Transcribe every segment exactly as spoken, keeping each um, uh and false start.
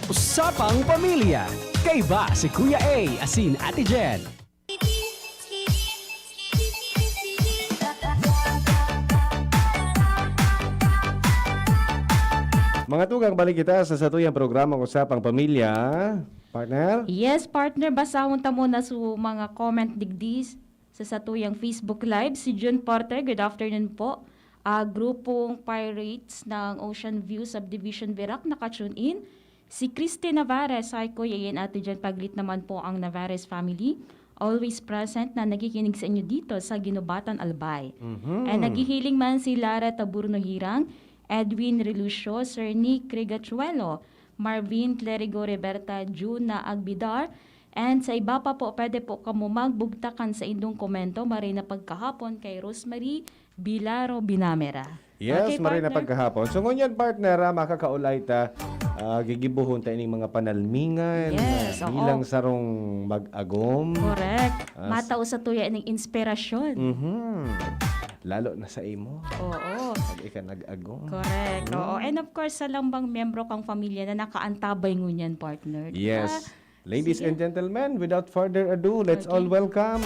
Usapang Pamilya. Kaiba si Kuya A asin Ate Jen. Mga tugang, balik kita sa satuyang programang Usapang Pamilya. Partner? Yes, partner, basahon ta muna su mga comment digdi sa satuyang Facebook Live. Si June Porter, good afternoon po. Ah, grupong Pirates ng Ocean View Subdivision, Virac, naka-tune in. Si Christy Navarez, "Hi, Kuya Ian, Ate Jen, paglit naman po ang Navarez family. Always present na nakikinig sa inyo dito sa Guinobatan, Albay." Mhm. And naghihiling man si Lara Taburno Hirang, Edwin Relucio, Sir Nick Rigachuelo, Marvin Clerigo Reberta, Juna Agbidar, and sa iba pa po, pwede po kamo magbugtakan sa indong komento, maray na pagkahapon kay Rosemary Bilaro Binamera. Yes, Okay, maray na partner. pagkahapon. So, ngunyan, partner, ah, makakaulay ta, ah, gigibohon ta ining mga panalmingan, Yes, ah, oo. bilang sarong mag-agom. Correct. Ah, s- Matao sa tuya ning inspirasyon. Mhm. Lalo na sa imo. Oo. Pag ika nag-agom. Correct. Oo. Mm. And of course, sa lambang miyembro kang pamilya na nakaantabay ngunyan, partner. Di ba? Yes. Ladies Sige. and gentlemen, without further ado, let's all Okay. welcome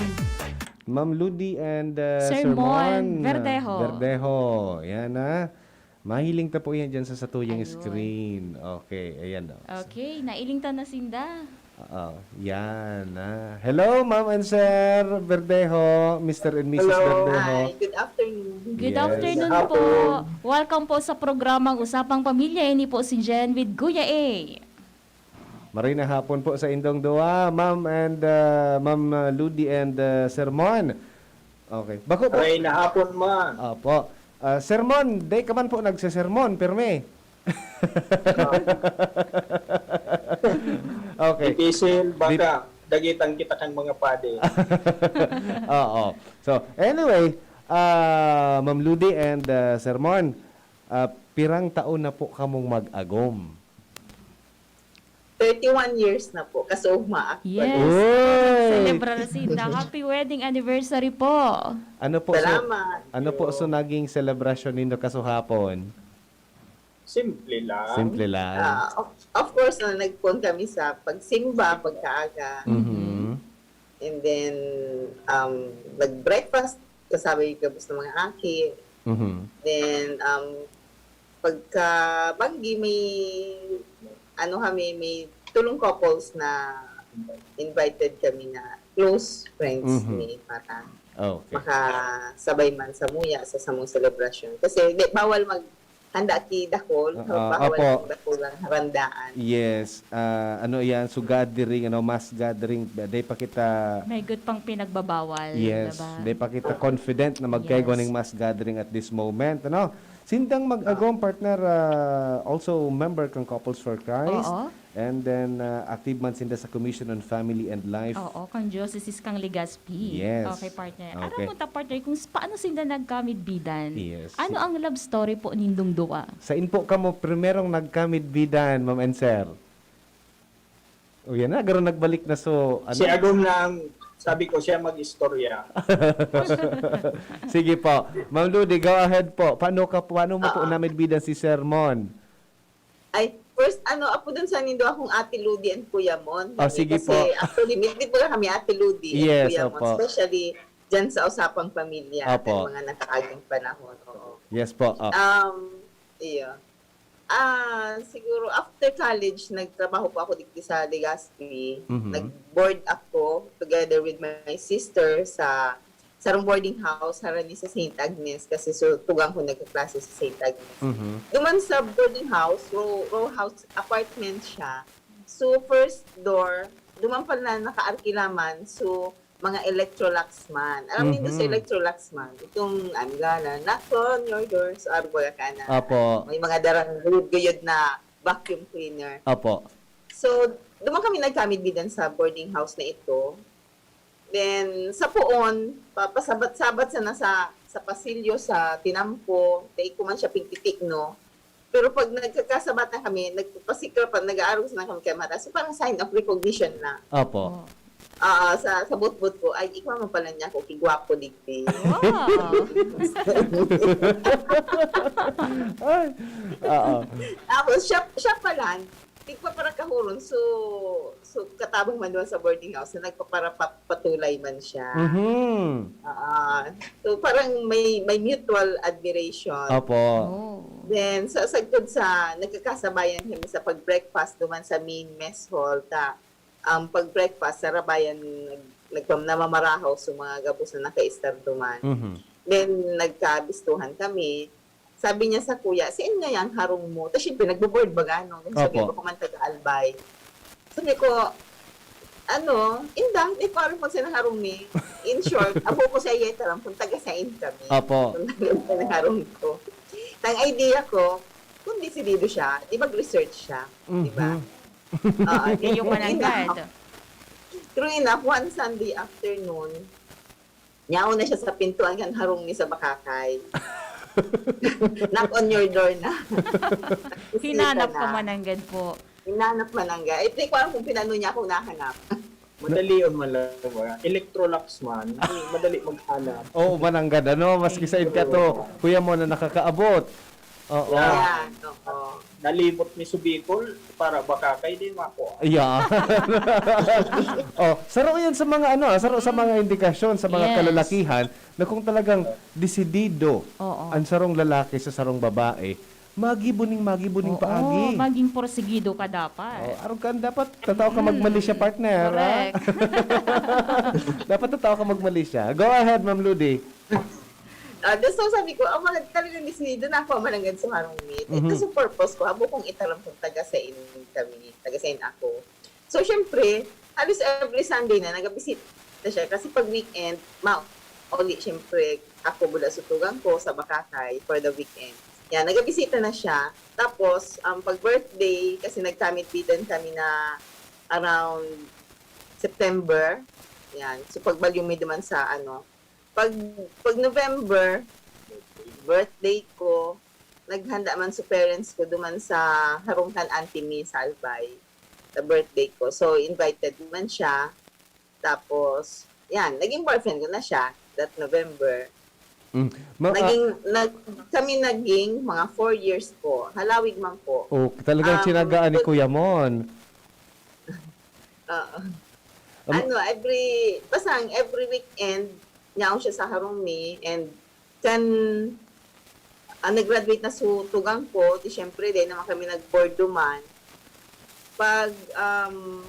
Ma'am Ludi and, uh, Sir Sir Mon Mon Verdejo. Verdejo. Yan, ah. Mahiling ta po yan dyan sa satuyang Ayun. screen. Okay, ayan, oh. Okay, nailing ta na sinda. Oo, yan, ah. Hello, Ma'am and Sir Verdejo, Mister and Missus Hello. Verdejo. Hi, good afternoon. Good Yes. afternoon po. Hapon. Welcome po sa programang Usapang Pamilya. Ini po si Jen with Kuya A. Maray na hapon po sa indong duwa, Ma'am and, ah, Ma'am, ah, Ludi and, ah, Sir Mon. Okay. Bako po. Maray na hapon, man. Opo. Ah, Sir Mon, day ka man po nagsesermon, pirmi. Okay. Difícil, Dif- baka dagitan kita kan mga padi. Oo. So, anyway, ah, Ma'am Ludi and, ah, Sir Mon, ah, pirang taon na po kamong mag-agom? Thirty-one years na po, kasugma, actually. Yes. Uy! Nagselebrar sinda. Happy wedding anniversary po. Ano po, so, Salamat. ano po, Thank you. so naging selebrasyon nindo kasuhapon? Simple lang. Simple lang. Ah, of, of course, na nagpon kami sa pagsimba, pagkaaga. Mhm. And then, um, nag-breakfast, kasabay gabos ng mga aki. Mhm. Then, um, pagkabanggi, may, ano kami, may tulong couples na invited kami na close friends Mhm. mi para Okay. makasabay man sa muya sa samong selebrasyon. Kasi, di, bawal maghanda ki dakul, Ah, bawal opo. ang dakulang harandaan. Yes. Ah, ano yan? So, gathering, ano, mass gathering. Day pa kita May good pang pinagbabawal, Yes. diba? Day pa kita confident na magkaigwa Yes. ning mass gathering at this moment, ano? Sindang mag-agom, Ah. partner, ah, also member kang Couples for Christ. Oo. And then, ah, active man sinda sa Commission on Family and Life. Oo, kang Diocese kang Legazpi. Yes. Okay, partner. Okay. Aram mo ta, partner, kung s-, paano sinda nagkamidbidan? Yes. Ano ang love story po nindong duwa? Sain po kamo primerong nagkamidbidan, Ma'am and Sir? O, yan na, garo nagbalik na, so, Si ano? Agom na ang, sabi ko, siya mag-istorya. Sige po. Ma'am Ludi, go ahead po. Paano ka, paano mo po Oo. namidbidan si Sir Mon? Ay, first, ano, apo dun sa nindo akong Ate Ludi and Kuya Mon. Oh, Kami sige kasi, po. actually, militid po kami, Ate Ludi and Yes, Kuya Mon. opo. Especially dyan sa usapang pamilya, Opo. ng mga nakaaging panahon. Oo. Yes po, oh. Um, iyo. Ah, siguro after college, nagtrabaho po ako digdi sa Legazpi. Mhm. Nag-board ako together with my sister sa sarong boarding house, harani sa Saint Agnes, kasi so, tugang ko nagkaklase sa Saint Agnes. Mhm. Duman sa boarding house, row, row house apartment siya. So, first door, duman pala nakaarkila man. So, mga Electrolux man. Alam niyo sa Mhm. Electrolux man? Itong, ano, gana, knock on your door. So, arog baga ka na, Apo. may mga darang guyod-guyod na vacuum cleaner. Apo. So, duman kami nagkamidbidan sa boarding house na ito. Then, sa poon, pa-, pasabat-sabat sana sa, sa pasilyo, sa tinampo, dai ko man siya pigtitikno. Pero pag nagkakasabatan kami, nagpapasikra pa, nag-aarog sana kami kay mata. So, parang sign of recognition na. Opo. Oh. Ah, sa, sa botbot ko, "Ay, ikaw man pala niya ako, kigwapo digdi." Wow! Ay, oo. Tapos, siya, siya pala, Tigpaparakahuron, so, so katabang man duman sa boarding house na nagpaparapatulay man siya. Mhm. Ah, so parang may may mutual admiration. Opo. Oh. Then sa sagkod sa nagkakasabayan kami sa pag-breakfast duman sa main mess hall ta ang pag-breakfast sa rabayan nag, nagpam namamarahaw sa mga gabos na naka-istar duman. Mhm. Then nagkabistuhan kami. Sabi niya sa kuya, "Saan nga yang harong mo?" Tapos syempre nagbo-board baga no. Then sabi Opo. ko, "Kuman taga Albay." Sabi ko, ano, inda, di ko alam kung saan ang harong mi. In short, abo ko sa iya itaram kung taga-sain kami. Opo. Kung taga-sain ang harong ko. Ang idea ko, kung desidido siya, di mag-research siya. Di ba? Mhm. Oo, Di yung true mananggad. enough. True enough, one Sunday afternoon, nyaon na siya sa pintuan kan harong mi sa Bakakay. Knock on your door na. Hinanap Bisita ka na. mananggad po. Hinanap mananggad. Eh, di ko alam kung pinano niya ako nahanap. Madali on malawa. Electrolux man. Ay, madali maghanap. Oo, mananggad, ano? Maski sa inka to, kuya mo na nakakaabot. Oo. Yeah. Yan, oo. Nalibot mi sa Bicol para Bakakay, di mako. Yeah. Oh, saro yan sa mga ano, ah, saro sa mga indikasyon sa mga Yes. kalalakihan na kung talagang desidido Oo. ang sarong lalaki sa sarong babae, magibo ning magibo ning Oo, paagi. maging porsigido ka dapat. Oh, arog ka, dapat tatao ka magmali siya, partner, ha? Correct. Dapat tatao ka magmali siya. Go ahead, Ma'am Ludi. Ah, so sabi ko, ang mga talagang desidido na ako mananggad sa harong mi. Mhm. Ito sa purpose ko, abo kong itaram kung taga-sain kami, taga-sain ako. So, syempre, halos every Sunday na nagabisita siya. Kasi pag weekend, ma uli, syempre, ako bula sa tugang ko sa Bakakay for the weekend. Yan, nagabisita na siya. Tapos, um, pag birthday, kasi nagkamit-bitan kami na around September. Yan. So, pagbalyo mi duman sa, ano, pag, pag November, birthday ko, naghanda man sa parents ko duman sa harong kan auntie mi sa Albay, sa birthday ko. So, invited man siya. Tapos, yan, naging boyfriend ko na siya that November. Mm. Ma- ah, Naging, nag, kami naging mga four years po. Halawig man po. oh, talagang Um, tinagaan ni but- Kuya Mon. Oo. Am- Ano, every, basta ang every weekend, nyaon siya sa harong mi, and kan, ah, nag-graduate na su tugang ko, di syempre, di naman kami nag-board duman. Pag, um,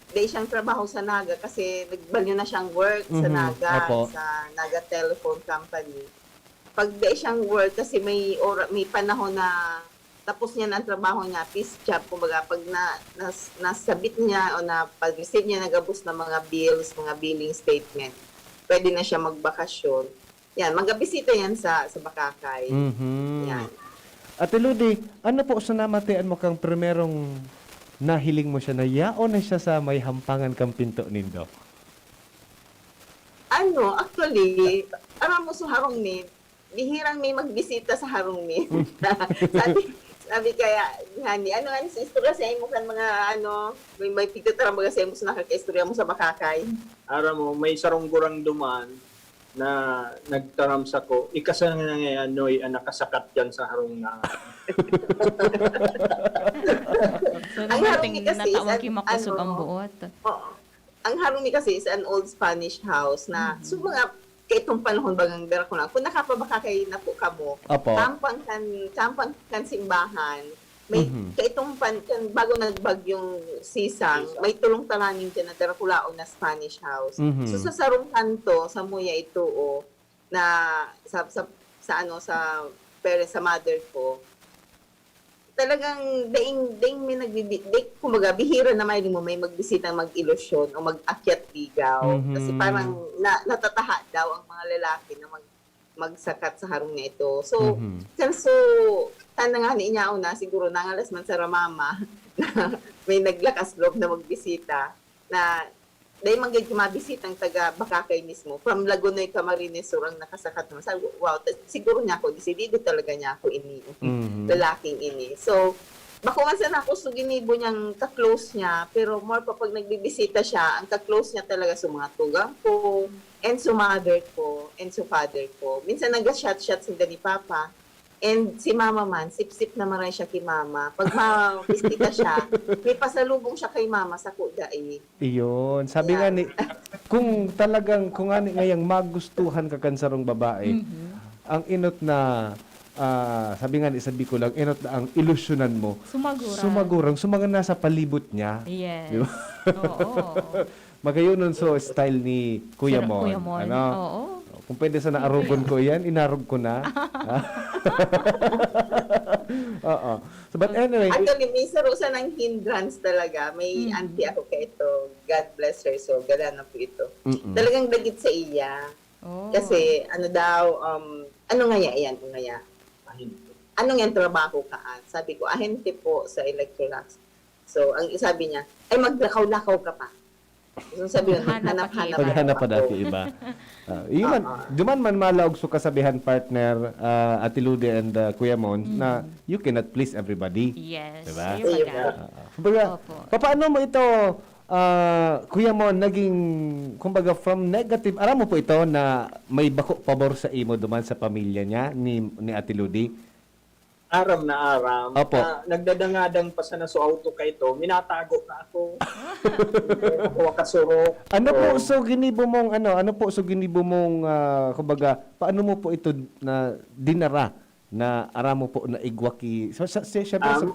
di siyang trabaho sa Naga, kasi nagbalyo na siyang work sa Mhm, Naga, opo. sa Naga Telephone Company. Pag di siyang work, kasi may ora, may panahon na tapos niya na ang trabaho niya, piece job, kumbaga, pag na, nas, nasabit niya o na pag-receive niya nagabos na mga bills, mga billing statement, pwede na siya magbakasyon. Yan, magabisita yan sa, sa Bakakay. Mhm. Yan. Ate Ludi, ano po sa namatian mo kang primerong nahiling mo siya na yaon na siya sa may hampangan kang pinto nindo? Ano, actually, aram mo sa harong mi, bihirang may magbisita sa harong mi. Sabi, sabi kaya, honey, ano nga sa istorya sa imo kan mga, ano, may, may pigtataram baga sa imo sa nakakaistorya mo sa Bakakay? Aram mo, may sarong gurang duman na nagtaram sako, "Ika sana nga, ano, eh, ang nakasakat dyan sa harong na." So, Ang dumating harong ni kasi is natawag an-, yung makasog ano, ang buot. Oo. Ang harong mi kasi is an old Spanish house na, Mhm. so, mga kaitong panahon bagang Dracula. Kung nakapabakakay na po kamo, Opo. kampang kan, kampang kan simbahan, may Mhm. kaitong pan, kan, bago nagbagyong Sisang, Sisang. May tulong talaning dyan na Draculaon na Spanish house. Mhm. So, sa sarong kanto, sa Muya ito, o, na sa, sa, sa, ano, sa parents, sa mother ko, talagang daing, daing may nagbibi-, di, kumbaga, bihira na may mo may magbisitang mag-ilusyon o mag-akyat ligaw. Kasi Mhm. parang na, natataha daw ang mga lalaki na mag, magsakat sa harong na ito. So, Mhm. kan-, so, tan na nga ni Inyao na, siguro nangalas man sa ramama na may naglakas loob na magbisita na dahil man gid mabisitang taga Bakakay mismo, from Lagonoy, Camarines Sur ang nakasakat naman. Sabi ko, "Wow, ta-, siguro niya ako, desidido talaga niya ako ini, Mhm. lalaking ini." So, bako man sana ako so ginibo niyang ka-close niya, pero more pa pag nagbibisita siya, ang ka-close niya talaga sa mga tugang ko, and sa mother ko, and sa father ko. Minsan nag-shot-shot sila ni Papa. And si mama man, sipsip na maray siya ki mama. Pag mabistita siya, may pasalubong siya kay mama, sako dai. Iyon. Sabi nga Yeah. ni, kung talagang, kung ani ngayang magustuhan ka kan sarong babae, Mhm. ang inot na, ah, sabi nga ni sa Bicolan, inot na ang ilusyonan mo, Sumagurang. sumagurang, sumagurang nasa palibot niya. Yes. Di ba? Oo. Magayonon so style ni Kuya Sir Mon. Kuya Mon. Ano? Oo. Kung pwede sana arogon ko yan, inarog ko na. Oo. So, but anyway. Actually, may saro sanang hindrance talaga. May Mm. auntie ako kaito. God bless her. So, gala na po ito. Mm-mm. Talagang dagit sa iya. Oh. Kasi, ano daw, um, ano nga yan, ano nga yan? Ano nga trabaho ka? Ah, sabi ko, ahente po sa Electrolux. So, ang sabi niya, "Ay, maglakaw-lakaw ka pa." So, sabi yun, Hanap pa hanap-hanap Paghanap pa ako. dati iba. Ah, yun man, Oo. duman man malaog so kasabihan, partner, ah, Ate Ludi and, ah, Kuya Mon, Mm. na you cannot please everybody. Yes, Diba? yun Ayun baga. nga. Ah, kumbaga, Opo. papaano mo ito, ah, Kuya Mon, naging, kumbaga, from negative, aram mo po ito na may bako pabor sa imo duman sa pamilya niya ni, ni Ate Ludi? Aram na aram. Opo. Na nagdadangadang pa sana so auto kaito, minatago na ako. Hindi ako makasurok. Ano po Oo. so ginibo mong, ano, ano po so ginibo mong, ah, kumbaga, paano mo po ito na dinara na aram mo po na igwa ki-, sa, sa, si-, syempre, sa Um,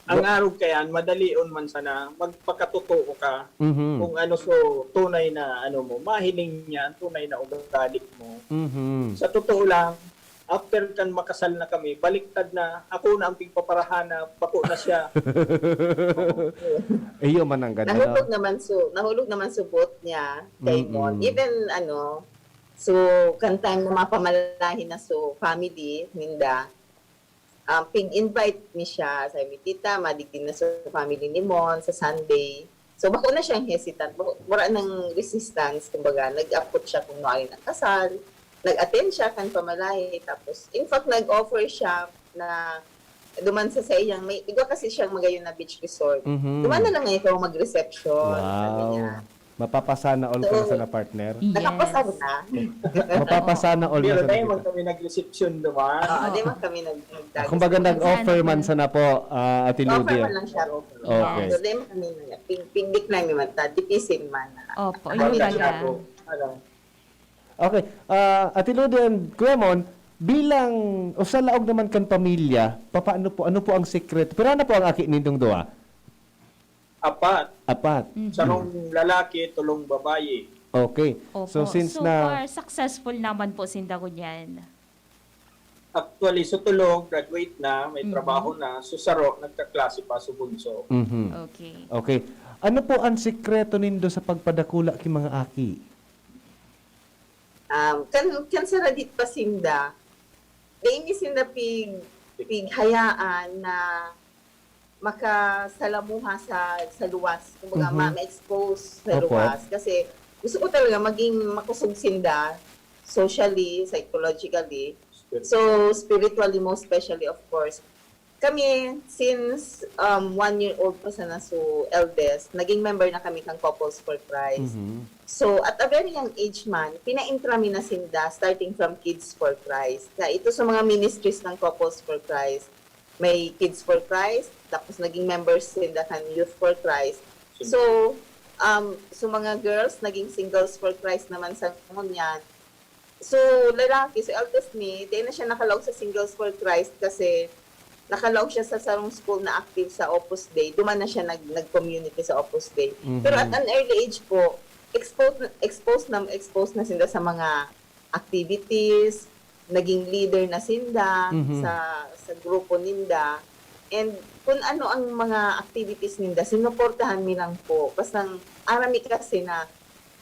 ang arog kayan, madalion man sana, magpakatotoo ka Mhm. kung ano so tunay na ano mo, mahiling niya ang tunay na ugali mo. Mhm. Sa totoo lang, after kan makasal na kami, baliktad na. Ako na ang pigpaparahanap, bako na siya. Iyo man ang ganda, no? Nahulog naman su-, nahulog naman subot niya kay Mon. Mm-mm. Even, ano, so, kan time na mapamalahi na so family ninda, um, pig-invite mi siya. Sabi mi, "Tita, madigdi na so family ni Mon sa Sunday." So, bako na siyang hesitant, bako, wala nang resistance, kumbaga, nag-apot siya kung nuarin ang kasal, nag-attend siya kan pamalahi, tapos, in fact, nag-offer siya na duman sa saiyang, may, igwa kasi siyang magayon na beach resort. Mhm. "Duman na lang ngayon ako mag-reception," sabi Wow. niya. Mapapasana all ka na So, sana, partner. Yes. nakapasar na. Mapapasana all na Pero sana dahil kita. man kami nag-reception duman. Oo, di man kami nag-, nag-, Kumbaga, nag-offer man Ano? sana po, ah, Ate Offer Ludi. man lang siya. Okay. So, di man kami nag-, pig-, pig-decline man ta, tipisin man na. Opo, Ano yun lang talaga. siya po? Ano? Okay. Ah, Ate Ludi and Kuya Mon, bilang, o sa laog naman kan pamilya, papaano po, ano po ang sekreto? Pira na po ang aki nindong duwa? Apat. Apat. Mhm. Sarong lalaki, tolong babayi. Okay. Opo. So, since So na far, successful naman po sinda ngunyan. Actually, so tolo, graduate na, may Mhm. trabaho na. So, saro, nagkaklase pa, so bunso. Mhm. Okay. Okay. Ano po ang sikreto nindo sa pagpadakula ki mga aki? Um, kan, kan saradit pa sinda, dai mi sinda pig-, pighayaan na makasalamuha sa, sa luwas. Kumbaga, Mhm. ma-, ma-expose sa Opo. luwas. Kasi gusto ko talaga maging makusog sinda socially, psychologically. Spiritually. So, spiritually, most especially, of course. Kami, since, um, one year old pa sana so eldest, naging member na kami kan Couples for Christ. Mhm. So, at a very young age man, pina-intra mi na sinda, starting from Kids for Christ. Kaya ito sa mga ministries ng Couples for Christ, may Kids for Christ, tapos naging members sinda kan Youth for Christ. So, um, so mga girls, naging Singles for Christ naman sa ngunyan. So, lalaki, so eldest mi, dai na siya nakalaog sa Singles for Christ kasi nakalaog siya sa sarong school na active sa Opus Dei. Duman na siya nag-, nag-community sa Opus Dei. Mhm. Pero at an early age po, exposed, exposed na, exposed na sinda sa mga activities, naging leader na sinda Mhm. sa, sa grupo ninda. And kung ano ang mga activities ninda, sinuportahan mi lang po. Basta aram mi kasi na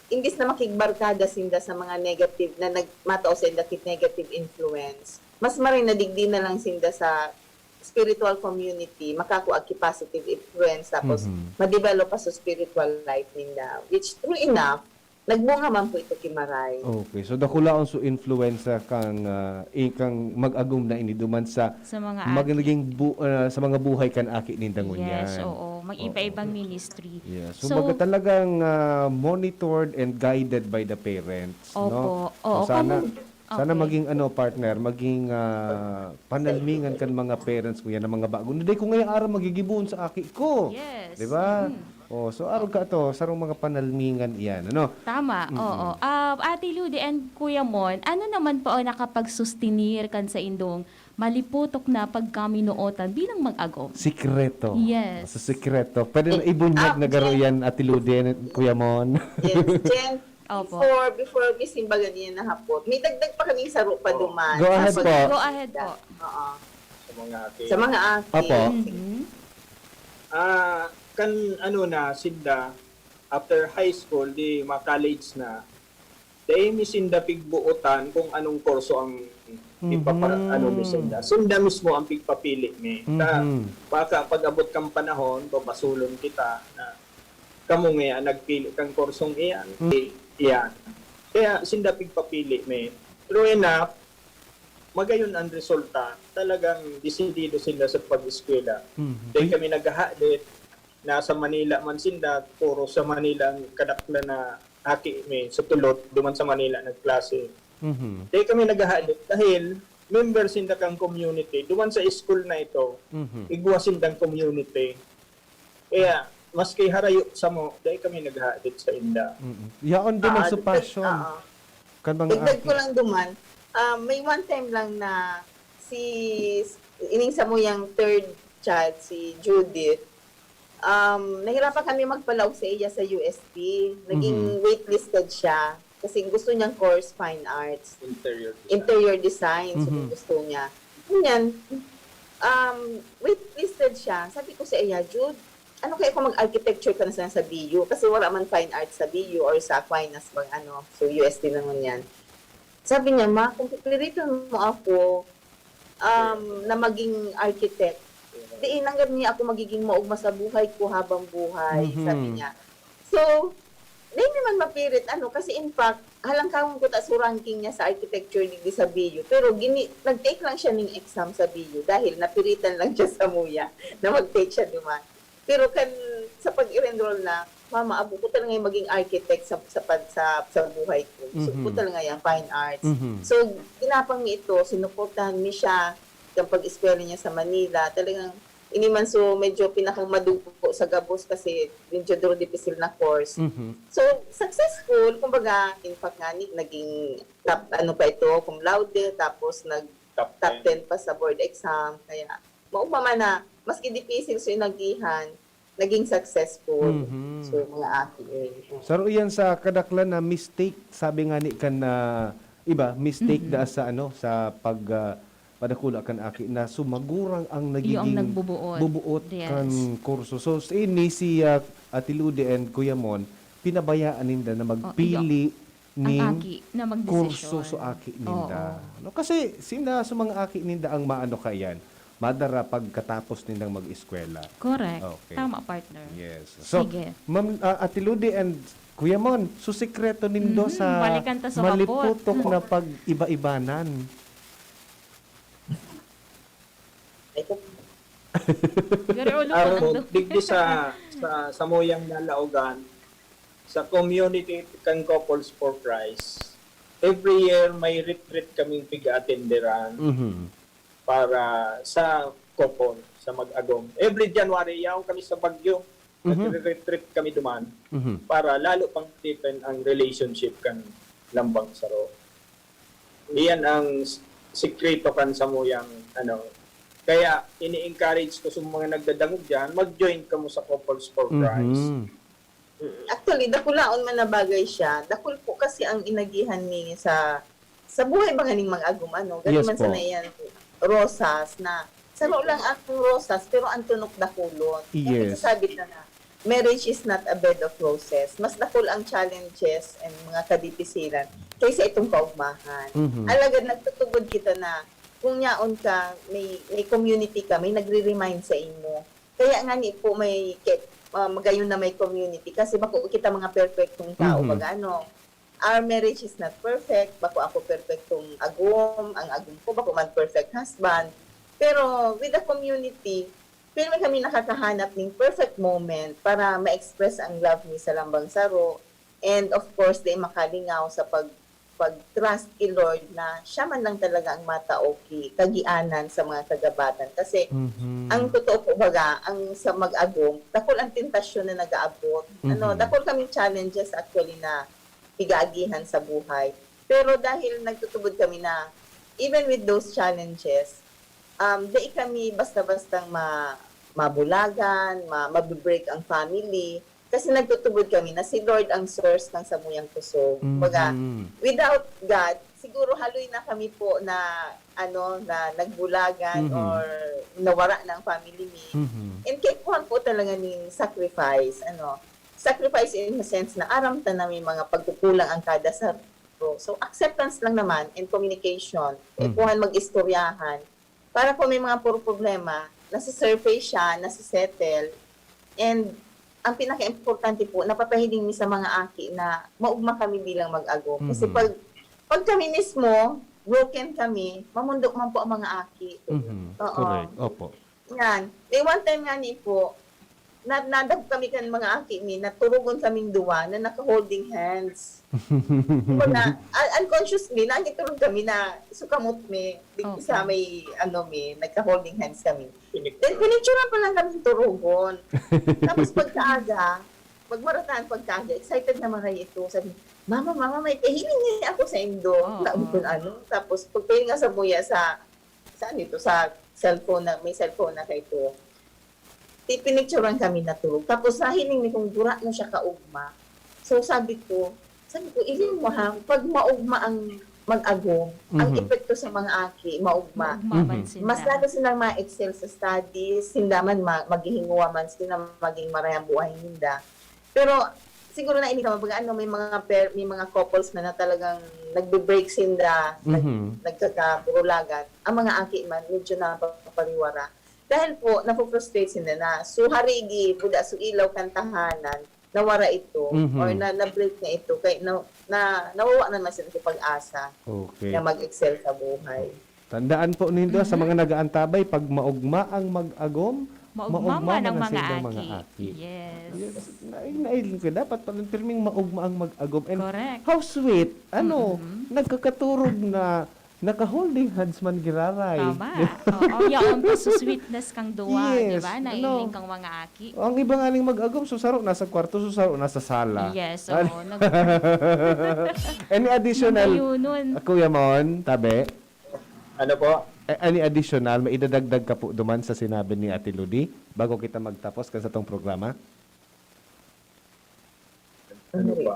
imbis na makigbarkada sinda sa mga negative, na nag-, matao sa inda ki negative influence, mas maray na digdi na lang sinda sa spiritual community, makakua ki positive influence, tapos Mhm. ma-develop pa sa spiritual life ninda, which true enough, nagbunga man po ito ki Maray. Okay, so dakulaon so influensya kang, ah, i-, kang mag-agom na ini duman sa Sa mga mga aki. naging bu-, ah, sa mga buhay kan aki ninda ngunyan. Yes, oo. Mag-iba-ibang Oo. ministry. Yes. So, So, baga talagang, ah, monitored and guided by the parents, no? Opo. So, Oo, sana kung, Sana Okay. maging ano, partner, maging, ah, panalmingan kan mga parents ko yan, ang mga bago. Dai ko ngaya aram magigibohon sa aki ko. Yes. Di ba? Mm. Oh, so arog ka to, sarong mga panalmingan iyan, ano? Tama, Mm-mm. oo. Ah, Ate Ludi and Kuya Mon, ano naman po ang nakapagsustenir kan saindong maliputok na pagkaminootan bilang mag-agom? Sikreto. Yes. Sa sikreto. Pwede na Eh, ibunyag ah, na garo Jen. yan, Ate Ludi and Kuya Mon. Yes, Jen. Opo. Before, before mi simbagan niya na hapot, may dagdag pa kaming saro pa Oo. duman. Go ahead Sa po. Go ahead po. Oo. Sa mga aki. Sa mga aki. Opo. Mhm. Ah, kan ano na, sinda, after high school, di ma-college na, dai mi sinda pigbuotan kung anong kurso ang ipapa-, Mhm. ano mi sinda. Sinda mismo ang pigpapili mi. Ta, Mhm. baka pag-abot kang panahon, babasulon kita na kamo ngaya nagpili kang kursong iyan. Hmm. Iyan. Kaya sinda pigpapili mi. True enough, magayon ang resulta. Talagang desidido sila sa pag-eskwela. Mhm. Dai Ay. kami naghahadit na sa Manila man sinda, puro sa Manila ang kadaklan na aki mi, sa Tulot, duman sa Manila nagklase. Mhm. Dai kami naghahadit dahil member sinda kang community. Duman sa school na ito, Mhm. igwa sindang community. Kaya, maski harayo samo, dai kami naghahadit sa inda. Mm. Yaon din ang Ah, supasyon ah, ah. kan mga Dagdag ko aki. lang duman, ah, may one time lang na si, ining samuyang third child, si Judith, um, nahirapan kami magpalaog sa iya sa U S T. Naging Mhm. waitlisted siya kasi gusto niyang course fine arts. Interior design. Interior design, so Mhm. gusto niya. Ganyan, um, waitlisted siya. Sabi ko sa iya, "Jude, ano kaya kung mag-architecture ka na sa, sa B U? Kasi wala man fine arts sa B U or sa Aquinas bang ano, so U S T naman yan." Sabi niya, "Ma, kung pipiliton mo ako, um, na maging architect, di inanggad niya ako magiging maugma sa buhay ko habang buhay," sabi Mhm. niya. So, di naman mapirit, ano, kasi in fact, halangkahon ko ta so ranking niya sa architecture digdi sa B U, pero gini-, nag-take lang siya ning exam sa B U dahil napiritan lang siya samuya na mag-take siya duman. Pero kan, sa pag-enroll na, "Mama, abo ko talaga yung maging architect sa, sa pag-, sa, sa buhay ko. Gusto ko Mhm. talaga yung fine arts." Mhm. So, tinapang mi ito, sinuportahan mi siya, yung pag-eskwela niya sa Manila. Talagang, ini man so, medyo pinakamadugo sa gabos kasi medyo duro dipisil na course. Mhm. So, successful, kumbaga, in fact nga, ni-, naging top, ano pa ito, cum laude, tapos nag Top top ten. ten pa sa board exam. Kaya, maugma man na, maski dipisil so inagihan, naging successful. Mhm. So, mga aki, eh. Saro iyan sa kadaklan na mistake, sabi nga ni kan, ah, iba, mistake Mhm. da sa ano, sa pag, ah, padakula kan aki na so magurang ang Iyo ang nagiging nagbubuot. bubuot Yes. kan kurso. So, sa ini si, ah, Ate Ludi and Kuya Mon, pinabayaan ninda na Oh, iyo. magpili Ang ning aki na magdesisyon. kurso sa aki ninda. Oo. No? Kasi sinda sa mga aki ninda ang maano kaiyan, madara pagkatapos nindang mag-eskwela. Correct. Okay. Tama, partner. Yes. So, Sige. Ma'am, ah, Ate Ludi and Kuya Mon, so sikreto nindo Mhm, sa balikan ta sa hapot. maliputok na pag-iba-ibanan? Ito. Garo, ulo ko Aro, lang daw. digdi sa, sa, sa Moyang Nalaogan, sa community kan Couples for Christ, every year may retreat kaming piga-atenderan Mhm. para sa couple, sa mag-agom. Every January, yaon kami sa Baguio. Mhm. Nagre-retreat kami duman Mhm. para lalo pang deepen ang relationship kan lambang saro. Iyan ang s-, sikreto kan samuyang, ano. Kaya, ini-encourage ko sa mga nagdadangog diyan, mag-join kamo sa Couples for Christ. Mhm. Mm, actually, dakulaon man na bagay siya. Dakul po kasi ang inagihan ni sa, sa buhay ba nganing mag-agom, ano? Gani Yes man po. sana yan, rosas na. Saro lang ang rosas, pero ang tunok dakulon. Yung Yes. nagsasabi na na, "Marriage is not a bed of roses." Mas dakul ang challenges and mga kadipisilan kaysa itong kaugmahan. Mhm. Alagad nagtutubod kita na kung yaon ka, may, may community ka, may nagre-remind sa imo. Kaya nga ni po may ke-, ah, magayon na may community kasi bako kita mga perpektong tao, Mhm. baga ano, our marriage is not perfect, bako ako perpektong agom, ang agom ko bako man perfect husband. Pero with the community, pirmi kami nakakahanap ning perfect moment para ma-express ang love mi sa lambang saro. And of course, di makalingaw sa pag-, pag-trust ki Lord na siya man lang talaga ang matao ki kagianan sa mga kagabatan. Kasi Mhm. ang totoo po baga, ang sa mag-agom, dakul ang tentasyon na nag-aabot. Ano, Mhm. dakul kaming challenges actually na pigaagihan sa buhay. Pero dahil nagtutubod kami na even with those challenges, um, dai kami basta-bastang ma mabulagan, ma mabe-break ang family. Kasi nagtutubod kami na si Lord ang source ng samuyang kusog. Kumbaga, Mhm. without God, siguro haloy na kami po na ano, na nagbulagan Mhm. or nawara na ang family mi. Mhm. And kaipuhan po talaga ning sacrifice, ano, sacrifice in a sense na aram ta na may mga pagkukulang ang kada saro. So, acceptance lang naman and communication. Mhm. Kaipuhan mag-istoryahan. Para kung may mga puro problema, nasa-surface siya, nasa-settle. And ang pinaka-importante po, napapahiling mi sa mga aki na maugma kami bilang mag-agom. Kasi Mhm. pag, pag kami mismo, broken kami, mamundok man po ang mga aki. Mhm. Oo. Correct. Opo. Yan. May one time nga ni po, na, nadagop kami kan mga aki mi, naturugon kaming duwa na naka-holding hands. Kumbaga, un- unconsciously, nagitulog kami na sukamot mi, di Okay. isa may, ano mi, nagka-holding hands kami. Then, pinicturan pa lang kami turugon. Tapos pagkaaga, pagmarataan pagkaaga, excited na maray ito. Sabi, "Mama, mama, may pahiling niya ako sa indo." Oo. Sabi ko, "Ano?" Tapos pagpahinga sa muya sa, saan ito? Sa cellphone na, may cellphone na kay ito. Pinicturan kami na tulog. Tapos nahiling mi kung gura na siya kaugma. So sabi ko, sabi ko, "Iling mo ha, pag maugma ang mag-agom, ang Mhm. epekto sa mga aki, maugma." Maugma man Mhm. sila. Mas lalo silang ma-excel sa studies, sinda man ma- maghihinguwa man sila, maging maray ang buhay ninda. Pero siguro na ini ka, baga, ano, may mga per, may mga couples na, na talagang nagbe-break sinda, nag, Mhm. nagkakaburulagan. Ang mga aki man, medyo napapariwara. Dahil po, nafu-frustrate sinda na. So, harigi, buda, so ilaw kan tahanan, nawara ito, Mhm. or na, na-break na ito, kay na, na, nawawa naman sila sa pag-asa Okay. na mag-excel sa buhay. Tandaan po nindo, sa mga nag-aantabay, pag maugma ang mag-agom, Maugma man ang mga saindang aki. aki. Yes. Yes. Na, nailing ko, dapat pala pirming maugma ang mag-agom. And Correct. how sweet, ano, Mm-mm. nagkakaturog na naka-holding hands man giraray. Tama. Oo, yaon pa sa sweetness kang duwa, di Yes, ba? ano. Nailing kang mga aki. Ang iba nga ning mag-agom, so saro nasa kwarto, so saro nasa sala. Yes, Ano? oo. Nag- Any additional, Nagayunon. Kuya Mon, tabi? Ano po? A- Any additional, may idadagdag ka po duman sa sinabi ni Ate Ludi bago kita magtapos kan satong programa? Ano po?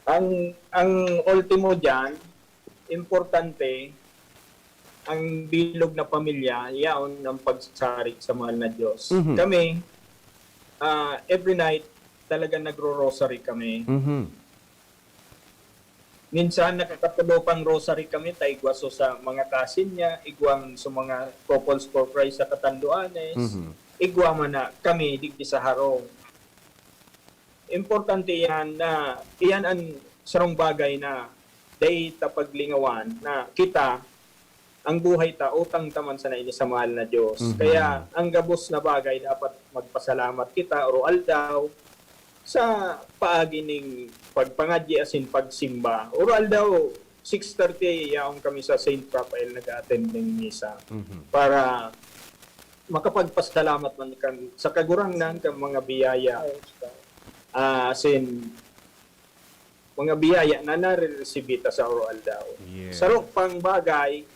Ang, ang ultimo dyan, importante, ang bilog na pamilya, yaon ang pagsasarig sa mahal na Diyos. Mhm. Kami, ah, every night, talaga nagro-rosary kami. Mhm. Minsan nakakatulo pang rosary kami, ta igwa so sa mga kasin niya, igwang sa mga Couples for Christ sa Catanduanes, Mhm. igwa man na kami digdi sa harong. Importante yan na iyan ang sarong bagay na dai ta paglingawan na kita, ang buhay ta, utang ta man sana ini sa mahal na Diyos. Mhm. Kaya ang gabos na bagay, dapat magpasalamat kita oro-aldaw sa paagi ning pagpangadyi asin pagsimba. Oro-aldaw, six thirty, yaon kami sa Saint Raphael nag-a-attend ning misa Mhm. para makapagpasalamat man kan, sa Kagurangnan kan mga biyaya. Ah, asin, mga biyaya na nare-resibi ta sa oro-aldaw. Yes. Sarong pang bagay,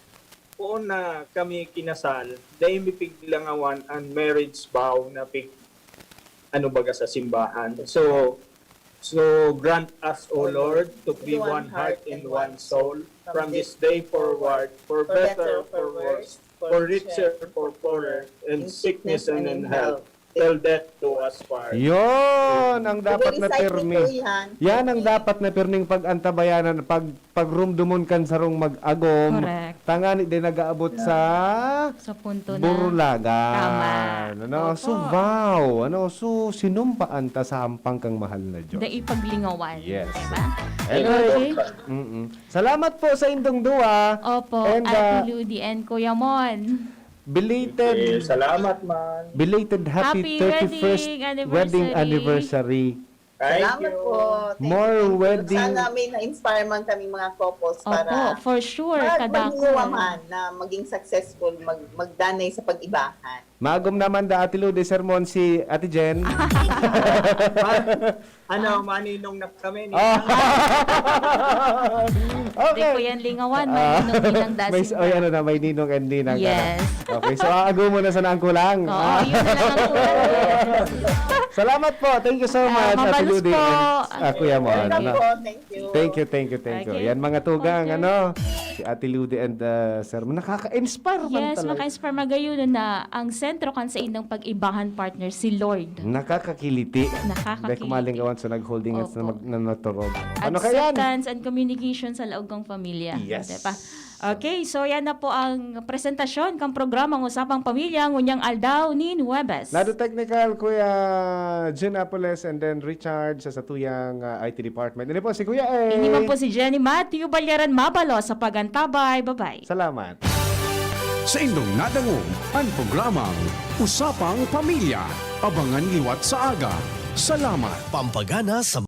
poon na kami kinasal, dai mi piglangawan an marriage vow na pig, ano baga sa simbahan. So, so grant us, O Lord, to be one heart and one soul from this day forward, for better or for worse, for richer or poorer, in sickness and in health, till death do us part. Yon ang dapat na Recite pirmi. nito yan. Yan ang dapat na pirming pag-antabayanan, pag pagrumdumon kan sarong mag-agom. Correct. Tangani din nag-aabot sa Sa punto na. burulagan. Tama. Ano, Opo. so vow, ano, so sinumpaan ta sa hampang kang mahal na Diyos. Dai paglingawan. Yes. Diba? Anyway, Okay. mm-mm. Salamat po sa indong duwa. Opo, And, uh, Ate Ludi and Kuya Mon. Belated, Eh, salamat man. belated happy Happy thirty-first wedding wedding anniversary. Anniversary. Thank Salamat you. Po. Thank More you, thank you. wedding. Sana may na-inspire man kaming mga couples para Opo, for sure. mag- Kadakol. maging man na maging successful, mag, magdanay sa pag-ibahan. Maagom naman da, Ate Lou, de sermon si Ate Jen. Ano, maninong na kami ni Ah. Hindi Okay. ko yan lingawan, Ah, maninong ninang may, dasin oh, yan na. Na, may ninong and ninang ka na. Yes. Okay, so aago mo na sana ang kulang. Oo, yun na lang ang kulang. Salamat po. Thank you so Ah, much, Ate mabalos Ludi po. and, ah, Kuya Mon. Welcome Ano? Po, thank you. Thank you, thank you, thank you. Okay. Yan mga tugang, Okay. Ano? Si Ate Ludi and uh, Sir Mon. Nakaka-inspire man Yes, talaga. Maka-inspire. Magayon na ang sentro kan sa indang pag-ibahan, partner, si Lord. Nakakakiliti. Nakakakiliti. Dahil kumaling gawan sa nag-holding hands na, Opo. mag, na naturog. Ano kaya yan? Acceptance and communication sa laog kang pamilya. Yes. Diba? Okay, so yan na po ang presentasyon kang programang Usapang Pamilya ngunyang aldaw nin Huwebes. Lado technical, Kuya Jun Apoles, and then Richard sa satuyang uh, I T department. Ini po si Kuya A. Ini man po si Jenny Matthew Balyaran Mabalo sa pagantabay. Bye-bye. Salamat. Sa indong nadangog an programang Usapang Pamilya. Abangan liwat sa aga. Salamat. Pampagana sa